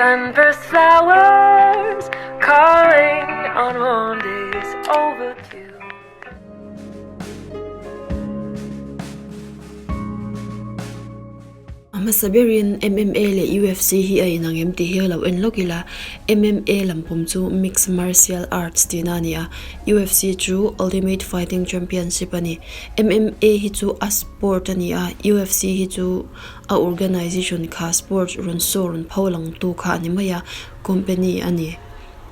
Sunburst flowers calling on warm days overdue. A hmasa berin MMA leh UFC hi a inang em tih hi a lo en lawk ila, MMA lampum chu Mixed Martial Arts tihna a ni a, UFC chu Ultimate Fighting Championship a ni. MMA hi chu a sport a ni a, UFC hi chu a organisation kha sports rawn show rawn pho langtu kha a ni mai a, company a ni.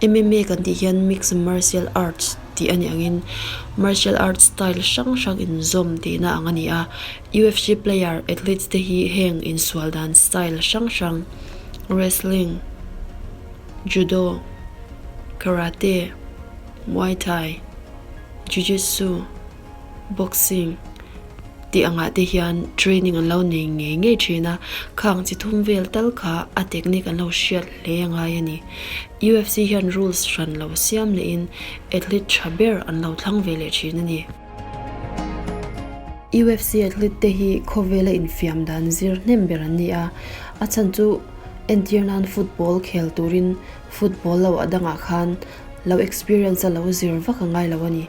MMA kan tih hian Mixed Martial Arts tih a nih angin martial arts style hrang hrang inzawm tihna ang a ni a, UFC player athletes te hi heng insual dan style hrang hrang wrestling, judo, karate, muay thai, jiu-jitsu, boxing tih angah te hian training an lo nei ngei ngei thin a, khang chi thum vel tal kha a technique an lo hriat hle a ngai a ni. UFC hian rules hran lo siam leh in athlete tha ber an lo thlang ve leh thin a ni. UFC athlete te hi khawvela infiam dan zir hnem ber an ni a, a chhan chu entir nan football khel turin football lo a dangah khan lo experience a lo zir vak a ngai lo a ni.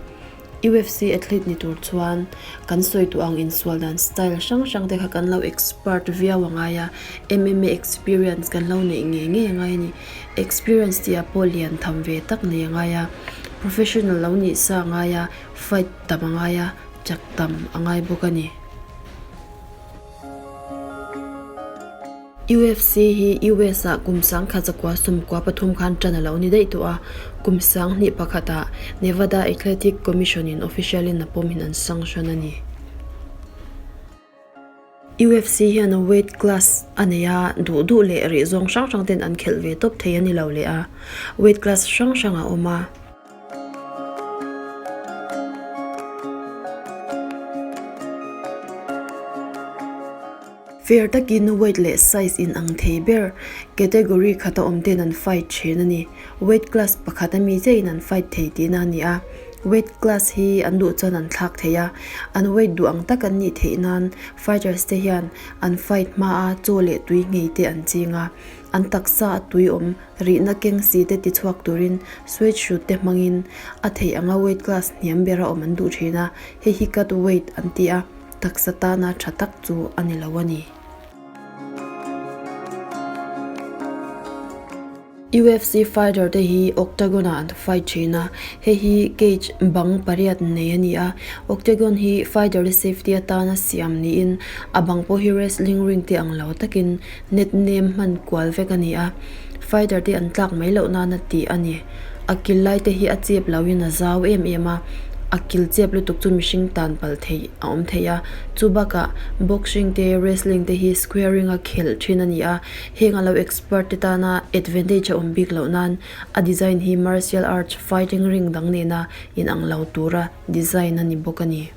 UFC athlete ni tur chuan kan sawi duh ang insual dan style hrang hrang te kha kan lo expert viau a ngai a, MMA experience kan lo neih ngei ngei a ngai a ni. Experience tih ah pawh lian tham ve tak nei a ngai a, professional lo nih sa a ngai a, fight tam a ngai a, chak tam a ngai bawk a ni. UFC hi US ah kum sangkhat zakua sawmkua pathum khan tan a lo ni daih tawh a, kum sanghnih pakhatah Nevada Athletic Commission in official in a pawmin an sanction a ni. UFC hian weight class a nei a, duh duh leh rih zawng hrang hrang ten an khelh ve tawp thei a ni lo leh a, weight class hrang hrang a awm a. Fair takin weight leh size in ang thei ber category khata awm ten an fight thin a ni. Weight class pakhat ami chiahin an fight thei tihna a ni a. Weight class hi an duh chuan an thlak thei a, an weight duh ang tak an nih theih nan fighters te hian an fight hmaa chaw leh tui nghei te an ching a, an taksa a tui awm Rihna keng si te tichhuak turin sweat shoot te hmangin a theih anga weight class hniam bera awm an duh thin a, hei hi cut weight an ti a, taksa tana tha tak chu a ni lo a ni. UFC fighter te hi octagon ah an fight thin a, hei hi cage bang pariat nei a ni a, octagon hi fighter te safety atana siam niin a bang pawh hi wrestling ring te ang lo takin Net nem hman kual vek a ni a, fighter te an tlak mai loh nana tih a ni. A kil lai te hi a chep lo in a zau em em a, a kil chep lutuk chu mihring tan pal theih a awm thei a. Chu bakah boxing te wrestling te hi square ring a khelh thin a ni a, heng a lo expert te tana advantage a awm bik loh nan a design hi martial arts fighting ring dang nena inang lo tura design a ni bawk a ni.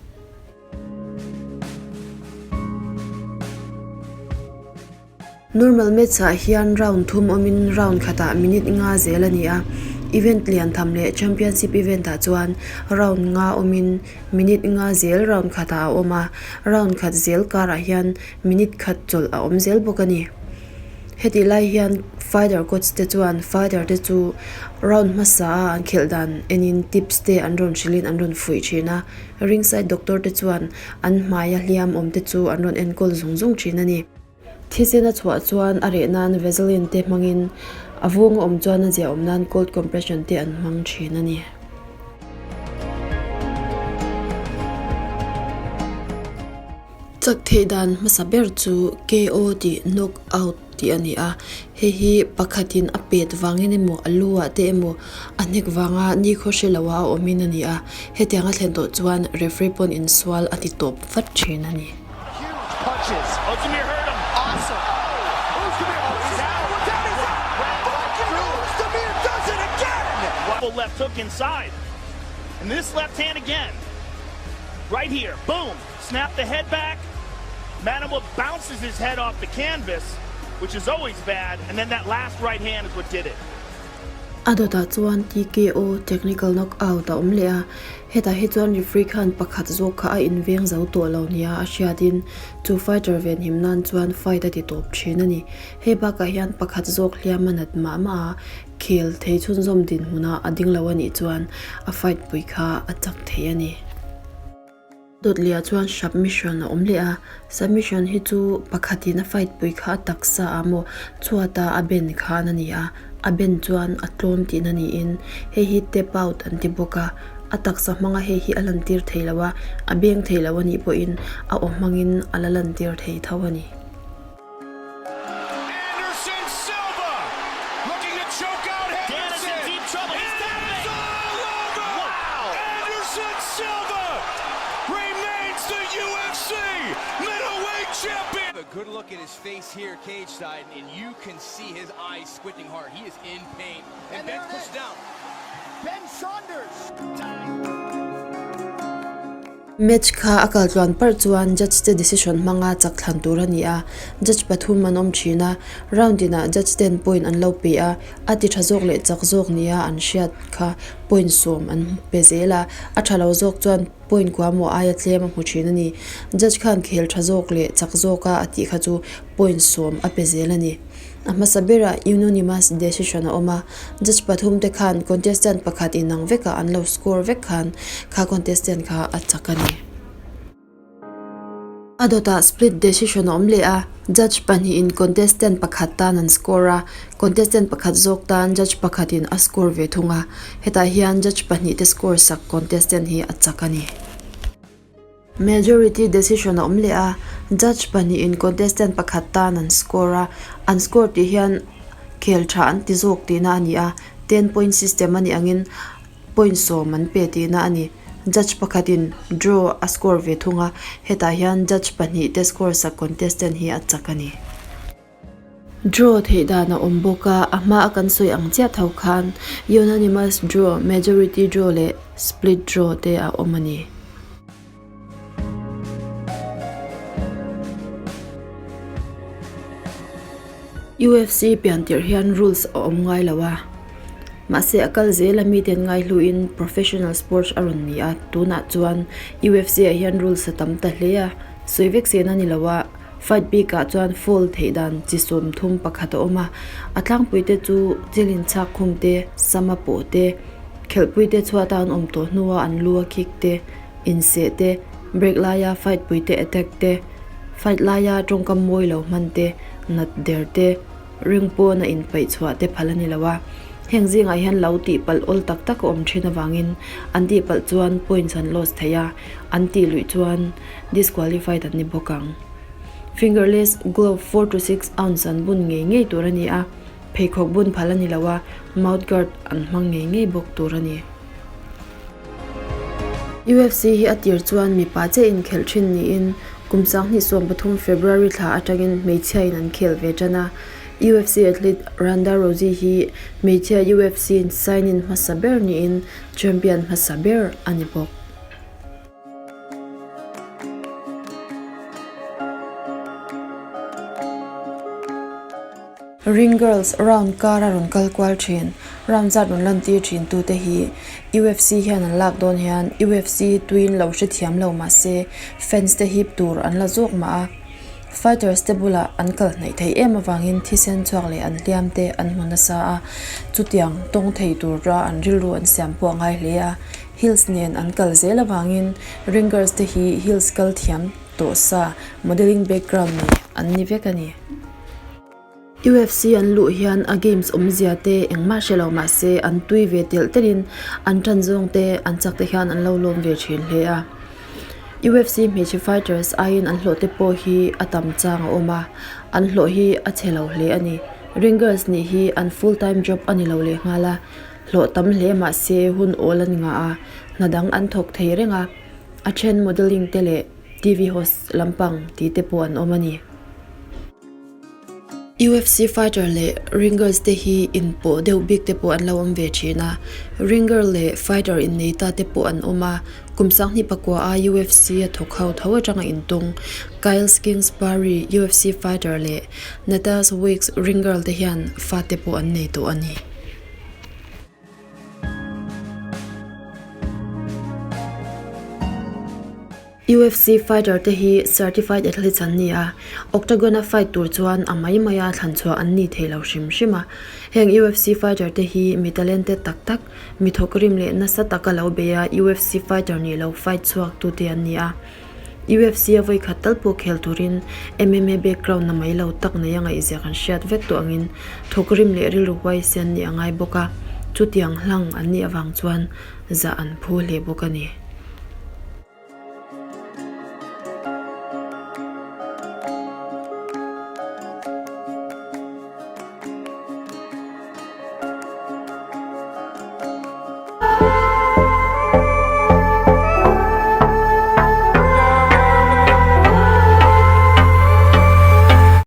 Normal match ah hian round thum awmin round khatah minute nga zel a ni a, event lian tham leh championship event ah chuan round nga awmin minute nga zel round khatah a awm a, round khat zel karah hian minute khat chawlh a awm zel bawk a ni. Hetih lai hian fighter coach te chuan fighter te chu round hmasa a an khelh dan enin tips te an rawn hrilhin an rawn fuih thin a, ringside doctor te chuan an hmaia hliam awm te chu an rawn enkawl zung zung thin a ni. Thisen a chhuah chuan a reh nan vaseline te hmangin a vung a awm chuan a ziahawm nan cold compression te an hmang thin a ni. Chak theih dan hmasa ber chu KO tih knock out tih a ni a, hei hi pakhatin a pet vangin emaw a lu ah te emaw a hnek vanga nikhaw hre lo a awmin a ni a, hetiang a thlen tawh chuan referee pawn insual a ti tawp vat thin a ni. Snap the head back. Manuwa bounces his head off the canvas, which is always bad, and then that last right hand is what did it. A dawtah chuan TKO, Technical Knock Out, a awm leh a, hetah hi chuan referee khan pakhat zawk kha a inveng zo tawh lo nia a hriatin chu fighter venhim nan chuan fight a ti tawp thin a ni. Hei bakah hian pakhat zawk hliam a nat mah mah a, khel thei chhunzawm dinhmunah a ding lo a nih chuan a fight pui kha a chak thei a ni. Dawtliah chuan submission a awm leh a, submission hi chu pakhatin a fight pui kha a taksa ah maw chhuata a ben khan a ni a, a ben chuan a tlawm tihna niin hei hi tap out an ti bawk a, a taksa hmanga hei hi a lantir thei lo a, a beng thei lo a nih pawhin a aw hmangin a la lantir thei tho a ni. Anderson Silva looking to choke out Henderson. In deep trouble. He's tapping. All over. Wow. Anderson Silva remains the UFC middleweight champion. A good look at his face here, cage side, and you can see his eyes squinting hard. He is in pain. And, and Ben's pushed down. Ben Saunders. Match kha a kal tluan parh chuan judge te decision hmanga chak thlan tur a ni a, judge pathum an awm thin a, round inah judge ten point an lo pe a, a ti tha zawk leh chak zawk nia an hriat kha point sawm an pe zel a, a tha lo zawk chuan point kuamawh aia tlem a hmu thin a ni. Judge khan khel tha zawk leh chak zawka a tih kha chu point sawm a pe zel a ni. A hmasa berah unanimous decision a awm a, judge pathum te khan contestant pakhat inang vekah an lo score vek khan kha contestant kha a chak a ni. A dawtah split decision a awm leh a, judge pahnihin contestant pakhat tan an score a, contestant pakhat zawk tan judge pakhatin a score ve thung a, hetah hian judge pahnih te score sak contestant hi a chak a ni. Majority decision a awm leh a, judge pahnihin contestant pakhat tan an score a, an score tih hian khel tha an ti zawk tihna a ni a, ten point system a nih angin point sawm an pe tihna a ni. Judge pakhatin draw a score ve thung a, hetah hian judge pahnih te score sak contestant hi a chak a ni. Draw theih dan a awm bawk a, a hma a kan sawi ang chiah tho khan unanimous draw, majority draw leh split draw te a awm a ni. UFC pian tirh hian rules a awm ngai lo a, mahse a kal zel a miten ngaihluin professional sports a rawn ni a, tunah chuan UFC ah hian rules a tam ta hle a, sawi vek sen a ni lo a. Fight bikah chuan foul theih dan chi 30 pakhat a awm a, a tlangpui te chu chil inchhak khum te, sama pawh te, khelhpui te chhuata an awm tawh hnua an lu a kick te, inseh te, break laia fight pui te attack te, fight laia tawngkam mawi lo hman te, nat der te, ring pawna inpaih chhuah te phal a ni lo a. Heng zingah hian lo tih palh awl tak tak a awm thin avangin an tih palh chuan points an loss thei a, an tih luih chuan disqualified an ni bawk ang. Fingerless glove 4 to 6 ounce an bun ngei ngei tur a ni a, pheikhawk bun phal a ni lo a, mouth guard an hmang ngei ngei bawk tur a ni. UFC hi a tir chuan mipa che inkhelh thin niin kum 2013 February thla atangin hmeichhia in an khel ve tan a. UFC athlete Ronda Rousey hi hmeichhia UFC in sign in hmasa ber niin champion hmasa ber a ni bawk. Ring Girls round kara rawn kal kual thin, round zat rawn lantir thin tute hi UFC hian an lak dawn hian UFC tuiin lo hrethiam lo mah se fans te hip tur an la zawk mah a, fighters te bulah an kal hnaih theih em avangin thisen chhuak leh an hliam te an hmu nasa a, chutiang tawng thei tura an rilru an siam pawh a ngai hle a. Heels nen an kal zel avangin ringers te hi heels kal thiam tawh sa modelling background nei an ni vek a ni. UFC an luh hian a games awmzia te engmah hre lo mah se an tui ve telh telhin an tan zawng te an chak te hian an lo lawm ve thin hle a. UFC hmeichhe fighters aiin an hlawh te pawh hi a tam chang a awm a, an hlawh hi a chhe lo hle a ni. Ringers nih hi an full time job a ni lo lehnghal a. Hlawh tam hle mah se hun awl an ngah a, hna dang an thawk thei reng a, a then modelling te leh TV host lampang tih te pawh an awm a ni. UFC fighter leh ringers te hi inpawh deuh bik te pawh an lo awm ve thin a, ringer leh fighter innei ta te pawh an awm a, kum 2009 a UFC a thawk ho tho atanga intung Kyle Skingsbury UFC fighter leh Natas Weeks ring girl te hian fa te pawh an nei tawh a ni. UFC fighter te hi certified athletes an ni a, octagon a fight tur chuan a mai maia thlan chhuah an ni thei lo hrim hrim a. Heng UFC fighter te hi mi talented tak tak, mi thawkrim leh nasa taka lo bei a UFC fighter nih lo fight chhuak tute an ni a. UFC a vawikhat tal pawh khel turin MMA background na mai lo tak nei a ngaihzia kan hriat vek tawh angin thawkrim leh rilru huaisen nih a ngai bawk a, chutiang hlang an nih avang chuan zah an phu hle bawk a ni.